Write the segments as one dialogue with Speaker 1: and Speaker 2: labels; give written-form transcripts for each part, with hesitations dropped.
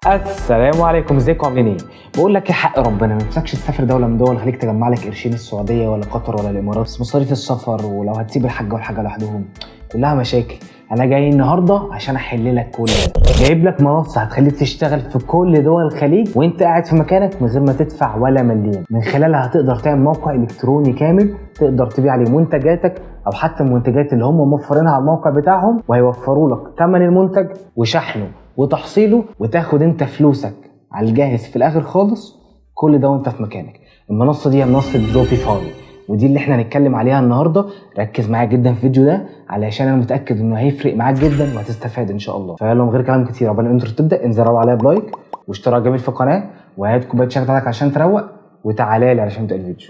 Speaker 1: السلام عليكم، ازيكم عاملين ايه؟ بقول لك يا حق ربنا ما نفسكش تسافر دولة من دول الخليج تجمع لك قرشين، السعودية ولا قطر ولا الامارات، بس مصاريف السفر ولو هتسيب الحاجة والحاجة لوحدهم كلها مشاكل. انا جاي النهارده عشان احل لك كل ده. جايب لك منصة هتخليك تشتغل في كل دول الخليج وانت قاعد في مكانك من غير ما تدفع ولا مليم. من خلالها هتقدر تعمل موقع الكتروني كامل تقدر تبيع عليه منتجاتك او حتى المنتجات اللي هم موفرينها على الموقع بتاعهم، وهيوفروا لك ثمن المنتج وشحنه وتحصيله، وتاخد انت فلوسك على الجاهز في الاخر خالص. كل ده وانت في مكانك. المنصة دي هي منصة Dropify، ودي اللي احنا هنتكلم عليها النهارده. ركز معايا جدا في الفيديو ده علشان انا متاكد انه هيفرق معاك جدا وهتستفاد ان شاء الله. فيلا من غير كلام كتير، قبل ال intro تبدا انزل روق عليا ب like واشتراك جميل في القناة، وهات كوباية شاي بتاعتك عشان تروق، وتعالى لي علشان تبدا الفيديو.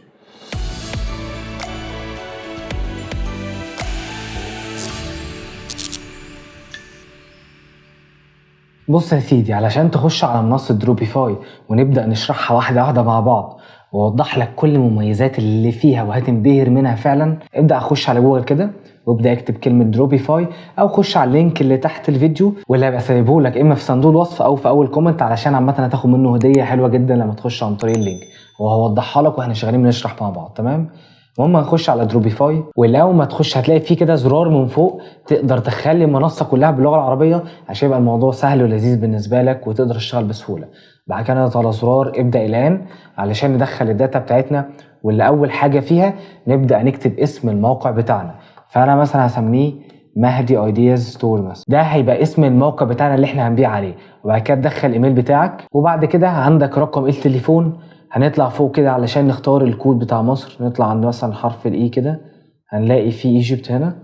Speaker 1: بص يا سيدي، علشان تخش على منصة Dropify ونبدأ نشرحها واحدة واحدة مع بعض واوضح لك كل المميزات اللي فيها وهتنبهر منها فعلا، ابدأ اخش على جوجل كده وابدأ اكتب كلمة Dropify، او خش على ال link اللي تحت الفيديو واللي هبقى سايبه لك اما في صندوق الوصف او في اول comment، علشان عامة هتاخد منه هدية حلوة جدا لما تخش عن طريق ال link، وهوضحها لك واحنا شغالين بنشرح مع بعض. تمام؟ المهم هنخش على Dropify، ولو ما تخش هتلاقي فيه كده زرار من فوق تقدر تخلي المنصة كلها باللغة العربية عشان يبقى الموضوع سهل ولذيذ بالنسبة لك وتقدر تشتغل بسهولة. بعد كده نضغط على زرار ابدا الان علشان ندخل ال data بتاعتنا، واللي اول حاجة فيها نبدا نكتب اسم الموقع بتاعنا. فانا مثلا هسميه مهدي Ideas Store مثلا، ده هيبقى اسم الموقع بتاعنا اللي احنا هنبيع عليه. وبعد كده تدخل الايميل بتاعك، وبعد كده عندك رقم التليفون. هنطلع فوق كده علشان نختار الكود بتاع مصر، نطلع عند مثلا حرف ال E كده هنلاقي فيه Egypt هنا،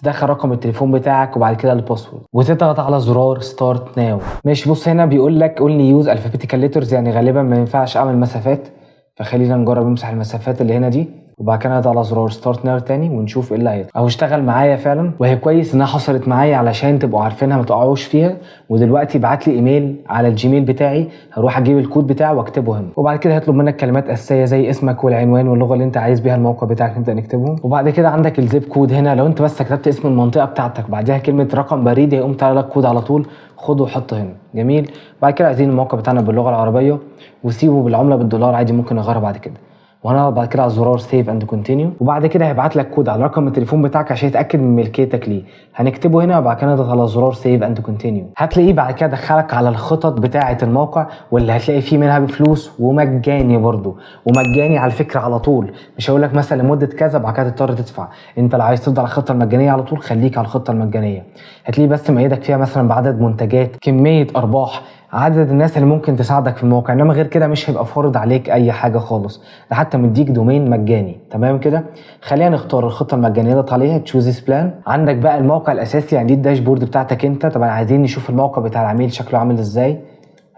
Speaker 1: تدخل رقم التليفون بتاعك وبعد كده ال password وتضغط على زرار start now. ماشي، بص هنا بيقول لك only use alphabetical letters، يعني غالبا ما ينفعش اعمل مسافات، فخلينا نجرب نمسح المسافات اللي هنا دي، وبعد كده نضغط على زرار start now تاني ونشوف ايه اللي هيطلع. اهو اشتغل معايا فعلا، وهي كويس انها حصلت معايا علشان تبقوا عارفينها ما تقعوش فيها. ودلوقتي بعت لي ايميل على ال Gmail بتاعي، هروح اجيب الكود بتاعه واكتبه هنا. وبعد كده هيطلب منك كلمات اساسية زي اسمك والعنوان واللغة اللي انت عايز بيها الموقع بتاعك، نبدا نكتبهم. وبعد كده عندك ال zip code هنا، لو انت بس كتبت اسم المنطقة بتاعتك بعدها كلمة رقم بريدي هيقوم طالع لك كود على طول، خده وحطه هنا. جميل. بعد كده عايزين الموقع بتاعنا باللغة العربية، وسيبه بالعملة بالدولار عادي، ممكن نغيرها بعد كده. وهنضغط بعد كده على زرار save and continue، وبعد كده هيبعت لك كود على رقم التليفون بتاعك عشان يتاكد من ملكيتك ليه، هنكتبه هنا. وبعد كده نضغط على زرار save and continue، هتلاقيه بعد كده دخلك على الخطط بتاعه الموقع، واللي هتلاقي فيه منها بفلوس ومجاني برده، ومجاني على فكرة على طول، مش هقول لك مثلا لمدة كذا بعد كده تضطر تدفع. انت لو عايز تفضل على الخطة المجانية على طول خليك على الخطة المجانية، هتلاقيه بس مقيدك فيها مثلا بعدد منتجات، كمية ارباح، عدد الناس اللي ممكن تساعدك في الموقع، انما غير كده مش هيبقى فارض عليك اي حاجة خالص، ده حتى مديك domain مجاني. تمام كده؟ خلينا نختار الخطة المجانية، اضغط عليها choose this plan. عندك بقى الموقع الاساسي، يعني دي ال dashboard بتاعتك انت. طبعا عايزين نشوف الموقع بتاع العميل شكله عامل ازاي،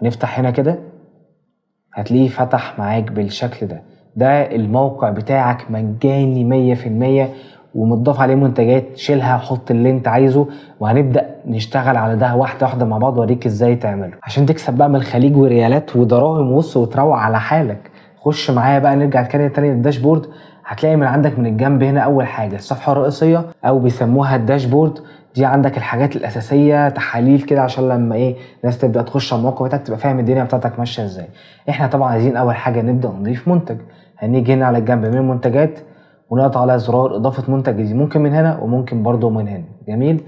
Speaker 1: هنفتح هنا كده هتلاقيه فتح معاك بالشكل ده. ده الموقع بتاعك مجاني 100% ومتضاف عليه منتجات، شيلها وحط اللي انت عايزه، وهنبدأ نشتغل على ده واحدة واحدة مع بعض واوريك ازاي تعمله عشان تكسب بقى من الخليج وريالات ودراهم وص وتروق على حالك. خش معايا بقى نرجع تاني لل dashboard. هتلاقي من عندك من الجنب هنا اول حاجة الصفحة الرئيسية او بيسموها ال dashboard، دي عندك الحاجات الاساسية، تحاليل كده عشان لما ايه الناس تبدا تخش على الموقع بتاعك تبقى فاهم الدنيا بتاعتك ماشية ازاي. احنا طبعا عايزين اول حاجة نبدا نضيف منتج، هنيجي هنا على الجنب من المنتجات ونضغط على زرار اضافه منتج جديد، ممكن من هنا وممكن برضو من هنا. جميل،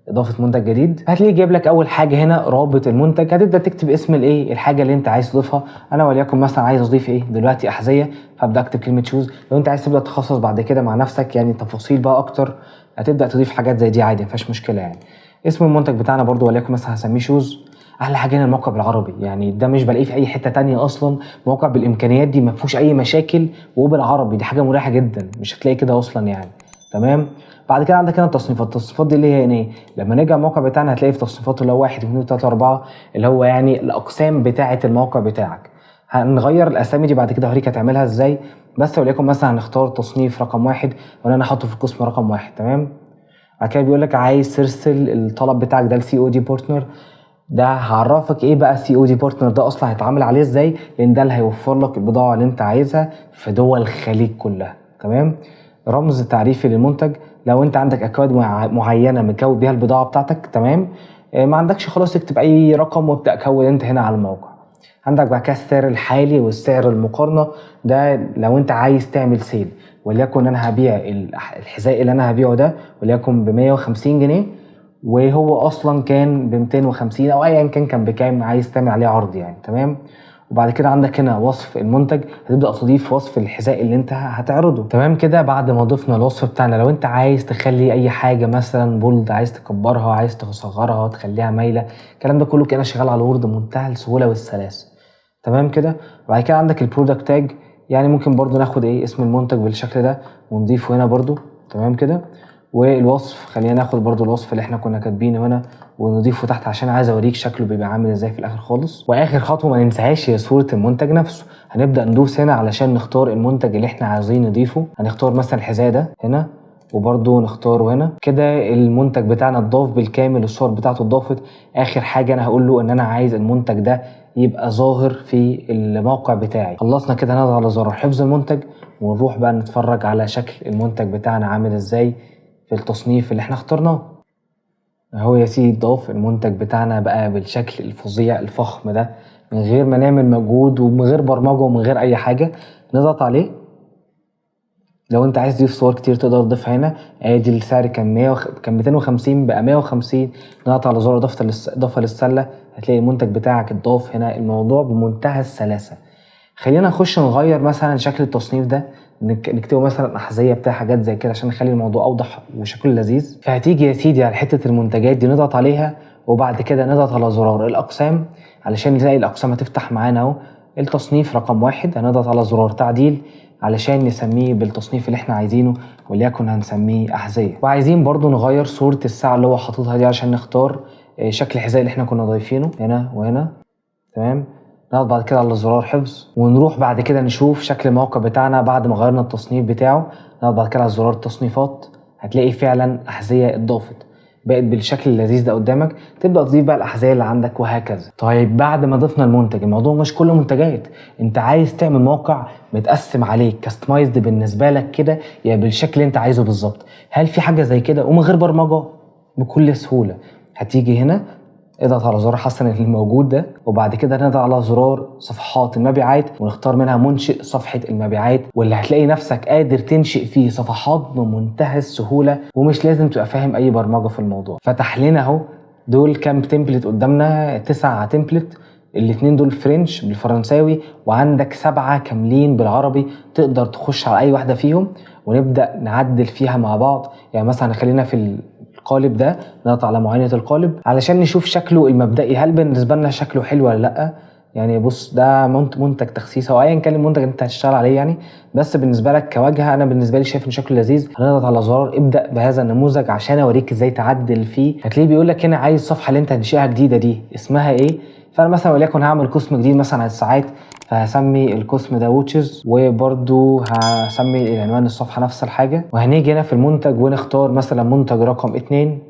Speaker 1: اضافه منتج جديد، هتلاقيه جايب لك اول حاجة هنا رابط المنتج، هتبدا تكتب اسم الايه الحاجة اللي انت عايز تضيفها. انا وليكن مثلا عايز اضيف ايه دلوقتي احذية، فابدا اكتب كلمة shoes. لو انت عايز تبدا تخصص بعد كده مع نفسك يعني تفاصيل بقى اكتر، هتبدا تضيف حاجات زي دي عادي، ما فيهاش مشكلة يعني. اسم المنتج بتاعنا برضو وليكن مثلا هسميه shoes. احلى حاجة هنا الموقع بالعربي، يعني ده مش بلاقيه في اي حتة تانية اصلا، موقع بالامكانيات دي ما فيهوش اي مشاكل وبالعربي، دي حاجة مريحه جدا، مش هتلاقي كده اصلا يعني. تمام. بعد كده عندك هنا التصنيفات، التصنيفات دي اللي هي يعني ايه؟ لما نرجع الموقع بتاعنا هتلاقي في تصنيفات اللي هو 1 2 3 4 اللي هو يعني الاقسام بتاعه الموقع بتاعك. هنغير الاسامي دي بعد كده هوريك هتعملها ازاي، بس وليكن مثلا هنختار تصنيف رقم 1 وانا احطه في القسم رقم 1. تمام. بعد كده بيقول لك عايز ترسل الطلب بتاعك ده ل COD partner، ده هعرفك ايه بقى COD partner ده اصلا هيتعامل عليه ازاي، لان ده اللي هيوفر لك البضاعة اللي انت عايزها في دول الخليج كلها. تمام. رمز تعريفي للمنتج، لو انت عندك اكواد معينة مكود بيها البضاعة بتاعتك، تمام، ما عندكش خلاص اكتب اي رقم وابدا كود انت هنا على الموقع. عندك بعد كده السعر الحالي والسعر المقارنه، ده لو انت عايز تعمل sale، وليكن انا هبيع الحذاء اللي انا هبيعه ده وليكن ب 150 جنيه، وهو اصلا كان ب 250 او ايا كان بكام، عايز تعمل عليه عرض يعني. تمام. وبعد كده عندك هنا وصف المنتج، هتبدا تضيف وصف الحذاء اللي انت هتعرضه. تمام كده. بعد ما ضفنا الوصف بتاعنا، لو انت عايز تخلي اي حاجة مثلا bold، عايز تكبرها، عايز تصغرها، تخليها مايله، الكلام ده كله كده شغال على ال Word بمنتهى السهولة والسلاسه. تمام كده. وبعد كده عندك ال product tag، يعني ممكن برضو ناخد ايه اسم المنتج بالشكل ده ونضيفه هنا برضو. تمام كده. والوصف خلينا ناخد برضو الوصف اللي احنا كنا كاتبينه هنا ونضيفه تحت، عشان عايز اوريك شكله بيبقى عامل ازاي في الاخر خالص. واخر خطوة ما ننساهاش هي صوره المنتج نفسه. هنبدا ندوس هنا علشان نختار المنتج اللي احنا عايزين نضيفه. هنختار مثلا الحذاء ده هنا، وبرضو نختاره هنا كده. المنتج بتاعنا اتضاف بالكامل، الصور بتاعته اتضافت. اخر حاجة انا هقول له ان انا عايز المنتج ده يبقى ظاهر في الموقع بتاعي. خلصنا كده، نضغط على زرار حفظ المنتج ونروح بقى نتفرج على شكل المنتج بتاعنا عامل ازاي في التصنيف اللي احنا اخترناه. اهو يا سيدي اتضاف المنتج بتاعنا بقى بالشكل الفظيع الفخم ده، من غير ما نعمل مجهود ومن غير برمجة ومن غير اي حاجة. نضغط عليه. لو انت عايز تضيف صور كتير تقدر تضيفها هنا. ادي السعر كان كان 250 بقى 150. نضغط على زرار اضافه للسله، هتلاقي المنتج بتاعك اتضاف هنا. الموضوع بمنتهى السلاسة. خلينا نخش نغير مثلا شكل التصنيف ده، نكتبه مثلا احذية بتاع حاجات زي كده عشان نخلي الموضوع اوضح وشكله لذيذ. فهتيجي يا سيدي على حتة المنتجات دي، نضغط عليها، وبعد كده نضغط على زرار الاقسام علشان نلاقي الاقسام هتفتح معانا اهو. التصنيف رقم 1، هنضغط على زرار تعديل علشان نسميه بالتصنيف اللي احنا عايزينه، وليكن هنسميه احذية. وعايزين برضو نغير صوره الساعة اللي هو حاططها دي عشان نختار شكل الحذاء اللي احنا كنا ضايفينه هنا وهنا. تمام. نضغط بعد كده على زرار حفظ، ونروح بعد كده نشوف شكل الموقع بتاعنا بعد ما غيرنا التصنيف بتاعه. نضغط بعد كده على زرار التصنيفات، هتلاقي فعلا أحذية اتضافت، بقت بالشكل اللذيذ ده قدامك. تبدأ تضيف بقى الأحذية اللي عندك وهكذا. طيب بعد ما ضفنا المنتج، الموضوع مش كله منتجات، انت عايز تعمل موقع متقسم عليك customized بالنسبة لك كده، يعني بالشكل اللي انت عايزه بالظبط. هل في حاجة زي كده ومن غير برمجة؟ بكل سهولة. هتيجي هنا اضغط على زرار حسن اللي موجود ده، وبعد كده نضغط على زرار صفحات المبيعات ونختار منها منشئ صفحة المبيعات، واللي هتلاقي نفسك قادر تنشئ فيه صفحات بمنتهى السهولة ومش لازم تبقى فاهم اي برمجة في الموضوع. فتح لنا اهو دول كام template قدامنا، 9 template، الاتنين دول French بالفرنساوي، وعندك 7 كاملين بالعربي. تقدر تخش على اي واحدة فيهم ونبدأ نعدل فيها مع بعض. يعني مثلا خلينا في القالب ده، نضغط على معاينة القالب علشان نشوف شكله المبدئي، هل بالنسبة لنا شكله حلو ولا لأ. يعني بص ده منتج تخسيس او ايا كان المنتج اللي انت هتشتغل عليه يعني، بس بالنسبة لك كواجهة انا بالنسبة لي شايف ان شكله لذيذ. هنضغط على زرار ابدأ بهذا النموذج عشان اوريك ازاي تعدل فيه. هتلاقيه بيقول لك هنا عايز الصفحة اللي انت هتنشئها جديدة دي اسمها ايه. فانا مثلا وليكن هعمل قسم جديد مثلا على الساعات، فهسمي القسم ده watches، وبرده هسمي العنوان الصفحة نفس الحاجة. وهنيجي هنا في المنتج ونختار مثلا منتج رقم 2،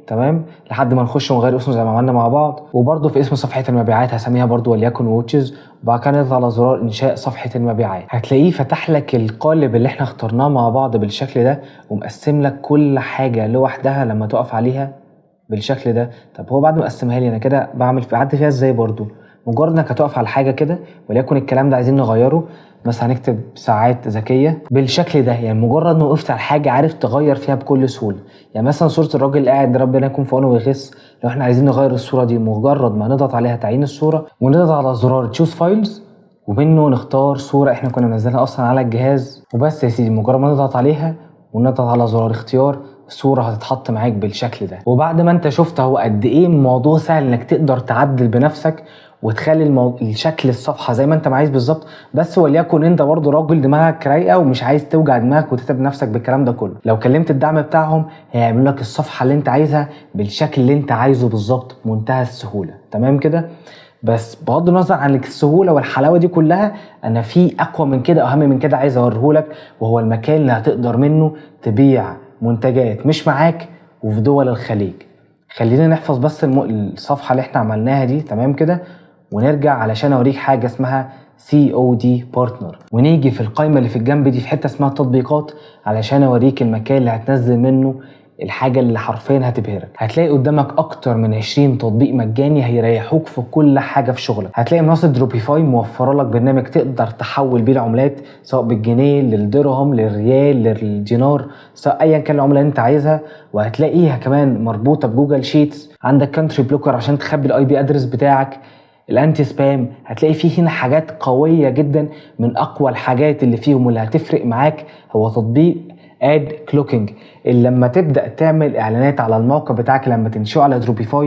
Speaker 1: تمام، لحد ما نخش ونغير اسمه زي ما عملنا مع بعض. وبرده في اسم صفحة المبيعات هسميها برده وليكن watches. وبعد كده نضغط على زرار انشاء صفحة المبيعات، هتلاقيه فتح لك القالب اللي احنا اخترناه مع بعض بالشكل ده، ومقسم لك كل حاجة لوحدها لما تقف عليها بالشكل ده. طب هو بعد ما قسمها لي انا كده بعدل فيها ازاي؟ برضو مجرد انك هتقف على حاجة كده، وليكن الكلام ده عايزين نغيره، مثلا هنكتب ساعات ذكية بالشكل ده. يعني مجرد ما وقفت على حاجة عارف تغير فيها بكل سهولة. يعني مثلا صوره الراجل اللي قاعد ربنا يكون في عونه ويخس، لو احنا عايزين نغير الصورة دي مجرد ما نضغط عليها تعيين الصورة ونضغط على زرار choose files، ومنه نختار صوره احنا كنا منزلها اصلا على الجهاز. وبس يا سيدي مجرد ما نضغط عليها ونضغط على زرار اختيار، الصورة هتتحط معاك بالشكل ده. وبعد ما انت شفت هو قد ايه الموضوع سهل انك تقدر تعدل بنفسك وتخلي الشكل الصفحة زي ما انت ما عايز بالظبط، بس وليكن انت برضو راجل دماغك رايقة ومش عايز توجع دماغك وتتعب نفسك بالكلام ده كله، لو كلمت الدعم بتاعهم هيعملوا لك الصفحة اللي انت عايزها بالشكل اللي انت عايزه بالظبط بمنتهى السهولة. تمام كده؟ بس بغض النظر عن السهولة والحلاوة دي كلها، انا في اقوى من كده واهم من كده عايز اوريهولك، وهو المكان اللي هتقدر منه تبيع منتجات مش معاك وفي دول الخليج. خلينا نحفظ بس الصفحة اللي احنا عملناها دي، تمام كده، ونرجع علشان اوريك حاجة اسمها COD Partner، ونيجي في القائمة اللي في الجنب دي في حتة اسمها التطبيقات علشان اوريك المكان اللي هتنزل منه الحاجة اللي حرفيا هتبهرك. هتلاقي قدامك اكتر من 20 تطبيق مجاني هيريحوك في كل حاجة في شغلك. هتلاقي منصة Dropify موفره لك برنامج تقدر تحول بيه العملات، سواء بالجنيه للدرهم للريال للدينار، سواء ايا كان العملة اللي انت عايزها. وهتلاقيها كمان مربوطة ب Google Sheets. عندك country blocker عشان تخبي ال IP address بتاعك، ال anti spam. هتلاقي فيه هنا حاجات قوية جدا. من اقوى الحاجات اللي فيهم واللي هتفرق معاك هو تطبيق ad clocking، اللي لما تبدا تعمل اعلانات على الموقع بتاعك لما تنشئه على Dropify،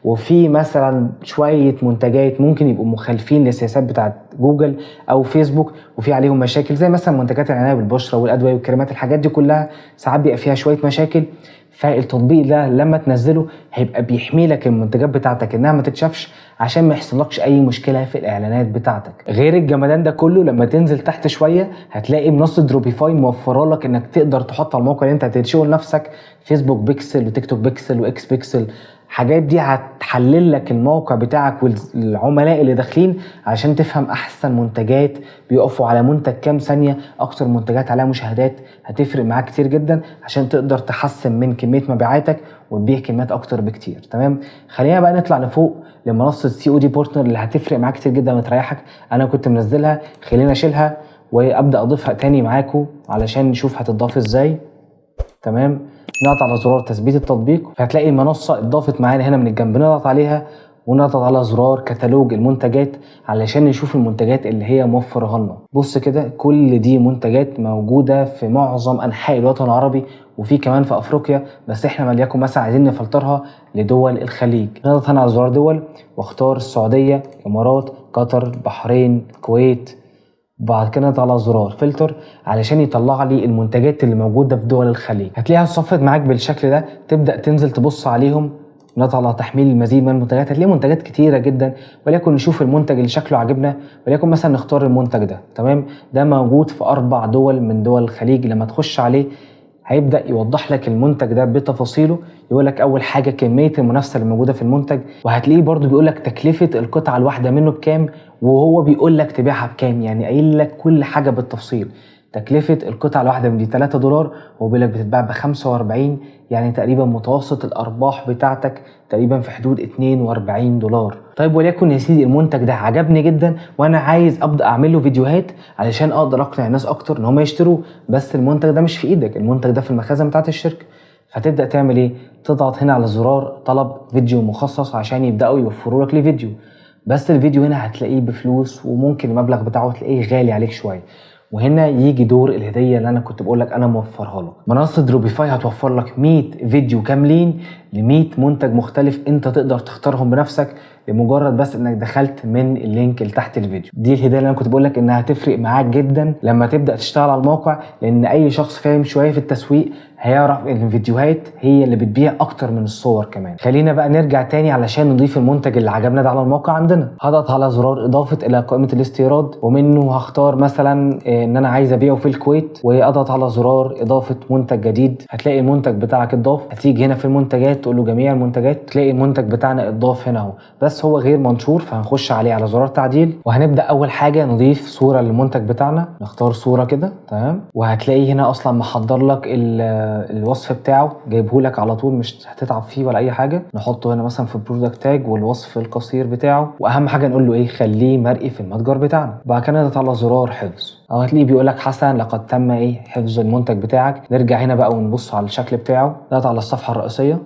Speaker 1: وفي مثلا شوية منتجات ممكن يبقوا مخالفين للسياسات بتاعت جوجل او فيسبوك وفي عليهم مشاكل، زي مثلا منتجات العناية بالبشره والادوية والكريمات، الحاجات دي كلها ساعات بيبقى فيها شوية مشاكل. فالتطبيق ده لما تنزله هيبقى بيحمي لك المنتجات بتاعتك انها ما تتشافش، عشان ما يحصلكش اي مشكلة في الاعلانات بتاعتك. غير الجمدان ده كله، لما تنزل تحت شوية هتلاقي منصة Dropify موفره لك انك تقدر تحط على الموقع اللي انت هتنشئه لنفسك Facebook Pixel و TikTok Pixel و X Pixel. الحاجات دي هتحلل لك الموقع بتاعك والعملاء اللي داخلين عشان تفهم احسن منتجات بيقفوا على منتج كام ثانيه، اكتر منتجات عليها مشاهدات. هتفرق معاك كتير جدا عشان تقدر تحسن من كمية مبيعاتك وتبيع كميات اكتر بكتير. تمام، خلينا بقى نطلع لفوق لمنصه COD Partner اللي هتفرق معاك كتير جدا وتريحك. انا كنت منزلها، خلينا اشيلها وابدا اضيفها تاني معاكم علشان نشوف هتضاف ازاي. تمام، نضغط على زرار تثبيت التطبيق، فهتلاقي المنصة اتضافت معانا هنا من الجنب. نضغط عليها ونضغط على زرار كتالوج المنتجات علشان نشوف المنتجات اللي هي موفرها لنا. بص كده، كل دي منتجات موجودة في معظم أنحاء الوطن العربي وفي كمان في أفريقيا، بس احنا وليكن مثلا عايزين نفلترها لدول الخليج. نضغط هنا على زرار دول واختار السعودية، الإمارات، قطر، البحرين، الكويت. بعد كده نضغط على زرار فلتر علشان يطلع لي المنتجات اللي موجودة في دول الخليج. هتلاقيها اتصفت معاك بالشكل ده، تبدأ تنزل تبص عليهم. نضغط على تحميل المزيد من المنتجات، هتلاقي منتجات كتيرة جدا، وليكن نشوف المنتج اللي شكله عاجبنا، وليكن مثلا نختار المنتج ده. تمام، ده موجود في 4 دول من دول الخليج. لما تخش عليه هيبدأ يوضح لك المنتج ده بتفاصيله، يقول لك أول حاجة كمية المنافسة اللي موجودة في المنتج، وهتلاقيه برضو بيقول لك تكلفة القطعة الواحدة منه بكام، وهو بيقول لك تبيعها بكام، يعني قايل لك كل حاجة بالتفصيل. تكلفة القطعة الواحدة من دي 3 دولار، وهو بيقول لك بتتباع ب45، يعني تقريبا متوسط الأرباح بتاعتك تقريبا في حدود 42 دولار. طيب وليكن يا سيدي المنتج ده عجبني جدا وأنا عايز أبدأ أعمل له فيديوهات علشان أقدر أقنع الناس أكتر إن هم يشتروه، بس المنتج ده مش في إيدك، المنتج ده في المخازن بتاعت الشركة. فتبدأ تعمل إيه؟ تضغط هنا على زرار طلب فيديو مخصص عشان يبدأوا يوفروا لك لفيديو، بس الفيديو هنا هتلاقيه بفلوس وممكن المبلغ بتاعه تلاقيه غالي عليك شوية. وهنا يجي دور الهدية اللي أنا كنت بقول لك أنا موفرها لك. منصة Dropify هتوفر لك 100 فيديو كاملين ل 100 منتج مختلف أنت تقدر تختارهم بنفسك لمجرد بس إنك دخلت من ال link اللي تحت الفيديو. دي الهدية اللي أنا كنت بقول لك إنها هتفرق معاك جدا لما تبدأ تشتغل على الموقع، لأن أي شخص فاهم شوية في التسويق هيعرف إن الفيديوهات هي اللي بتبيع أكتر من الصور كمان. خلينا بقى نرجع تاني علشان نضيف المنتج اللي عجبنا ده على الموقع عندنا. هضغط على زرار إضافة إلى قائمة الاستيراد، ومنه هختار مثلا إن أنا عايز أبيعه في الكويت، وأضغط على زرار إضافة منتج جديد. هتلاقي المنتج بتاعك اتضاف. هتيجي هنا في المنتجات تقول له جميع المنتجات، تلاقي المنتج بتاعنا اتضاف هنا أهو، بس هو غير منشور، فهنخش عليه على زرار تعديل، وهنبدأ أول حاجة نضيف صورة للمنتج بتاعنا. نختار صورة كده، تمام، وهتلاقي هنا أصلا محضر لك الوصف بتاعه، جايبه لك على طول، مش هتتعب فيه ولا اي حاجة. نحطه هنا مثلا في ال product tag والوصف القصير بتاعه، واهم حاجة نقول له ايه، خليه مرئي في المتجر بتاعنا. بعد كده نضغط على زرار حفظ، او هتلاقيه بيقول لك حسنا لقد تم ايه حفظ المنتج بتاعك. نرجع هنا بقى ونبص على الشكل بتاعه، نضغط على الصفحة الرئيسية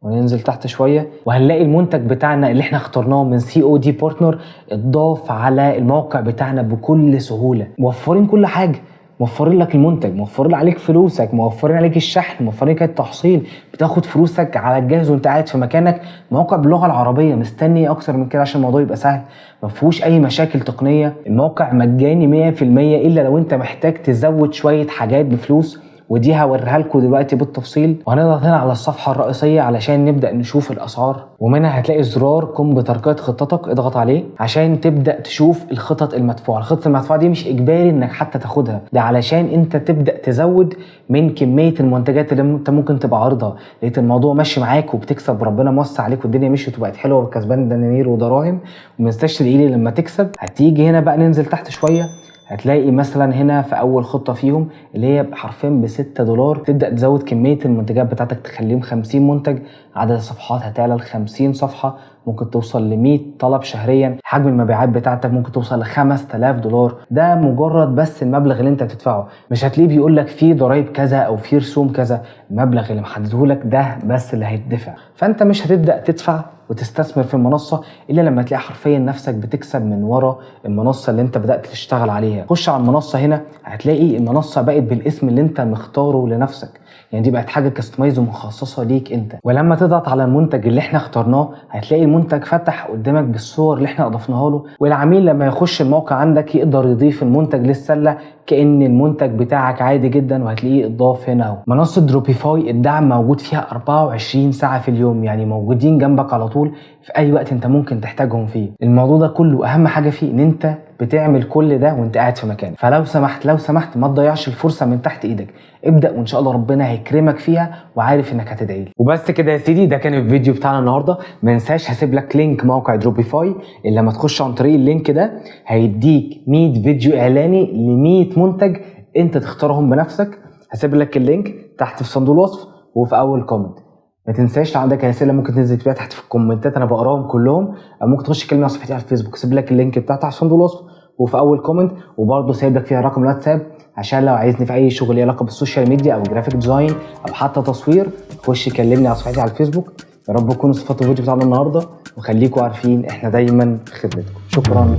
Speaker 1: وننزل تحت شوية، وهنلاقي المنتج بتاعنا اللي احنا اخترناه من COD Partner اتضاف على الموقع بتاعنا بكل سهولة. موفرين كل حاجة، موفرين لك المنتج، موفرين عليك فلوسك، موفرين عليك الشحن، موفرين لك التحصيل، بتاخد فلوسك على الجاهز وانت قاعد في مكانك. موقع باللغة العربية، مستني اكتر من كده عشان الموضوع يبقى سهل، ما فيهوش اي مشاكل تقنية. الموقع مجاني 100% الا لو انت محتاج تزود شوية حاجات بفلوس، ودي هوريها لكم دلوقتي بالتفصيل. وهنضغط هنا على الصفحة الرئيسية علشان نبدا نشوف الاسعار، ومنها هتلاقي زرار قم بترقيه خطتك، اضغط عليه عشان تبدا تشوف الخطط المدفوعه. الخطط المدفوعه دي مش اجباري انك حتى تاخدها، ده علشان انت تبدا تزود من كمية المنتجات اللي انت ممكن تبقى عارضها. لقيت الموضوع ماشي معاك وبتكسب، ربنا موسع عليك والدنيا مشيت وبقت حلوة وكسبان دنانير ودراهم، وما تنساش تدعيلي لما تكسب. هتيجي هنا بقى ننزل تحت شوية، هتلاقي مثلا هنا في اول خطه فيهم اللي هي حرفيا ب $6 تبدا تزود كمية المنتجات بتاعتك تخليهم 50 منتج، عدد الصفحات هتعلى ل 50 صفحة، ممكن توصل ل 100 طلب شهريا، حجم المبيعات بتاعتك ممكن توصل ل $5000. ده مجرد بس المبلغ اللي انت بتدفعه، مش هتلاقيه بيقول لك فيه ضرايب كذا او فيه رسوم كذا، المبلغ اللي محددة لك ده بس اللي هيدفع. فانت مش هتبدا تدفع وتستثمر في المنصة الا لما تلاقي حرفيا نفسك بتكسب من ورا المنصة اللي انت بدات تشتغل عليها. خش على المنصة هنا هتلاقي المنصة بقت بالاسم اللي انت مختاره لنفسك، يعني دي بقت حاجة customize ومخصصه ليك انت. ولما تضغط على المنتج اللي احنا اخترناه هتلاقي المنتج فتح قدامك بالصور اللي احنا اضفناها له، والعميل لما يخش الموقع عندك يقدر يضيف المنتج للسله كأن المنتج بتاعك عادي جدا، وهتلاقيه اتضاف هنا اهو. منصة Dropify الدعم موجود فيها 24 ساعة في اليوم، يعني موجودين جنبك على طول في اي وقت انت ممكن تحتاجهم فيه. الموضوع ده كله اهم حاجة فيه ان انت بتعمل كل ده وانت قاعد في مكانك. فلو سمحت لو سمحت ما تضيعش الفرصة من تحت ايدك، ابدا وان شاء الله ربنا هيكرمك فيها، وعارف انك هتدعي لي. وبس كده يا سيدي، ده كان الفيديو بتاعنا النهارده. ما انساش هسيب لك link موقع Dropify، اللي لما تخش عن طريق ال link ده هيديك 100 فيديو اعلاني ل 100 منتج انت تختارهم بنفسك. هسيب لك ال link تحت في صندوق الوصف وفي اول comment. ما تنساش لو عندك اسئلة ممكن تنزل فيها تحت في الكومنتات، انا بقراهم كلهم، او ممكن تخش تكلمني على صفحتي على الفيسبوك، سيب لك ال link بتاعتي على صندوق الوصف وفي اول comment، وبرضه سايب لك فيها رقم الواتساب عشان لو عايزني في اي شغل ليه علاقة بال social media او graphic design او حتى تصوير، خش كلمني على صفحتي على الفيسبوك. يا رب تكونوا استفدتوا الفيديو بتاعنا النهارده، وخليكم عارفين احنا دايما في خدمتكم. شكرا.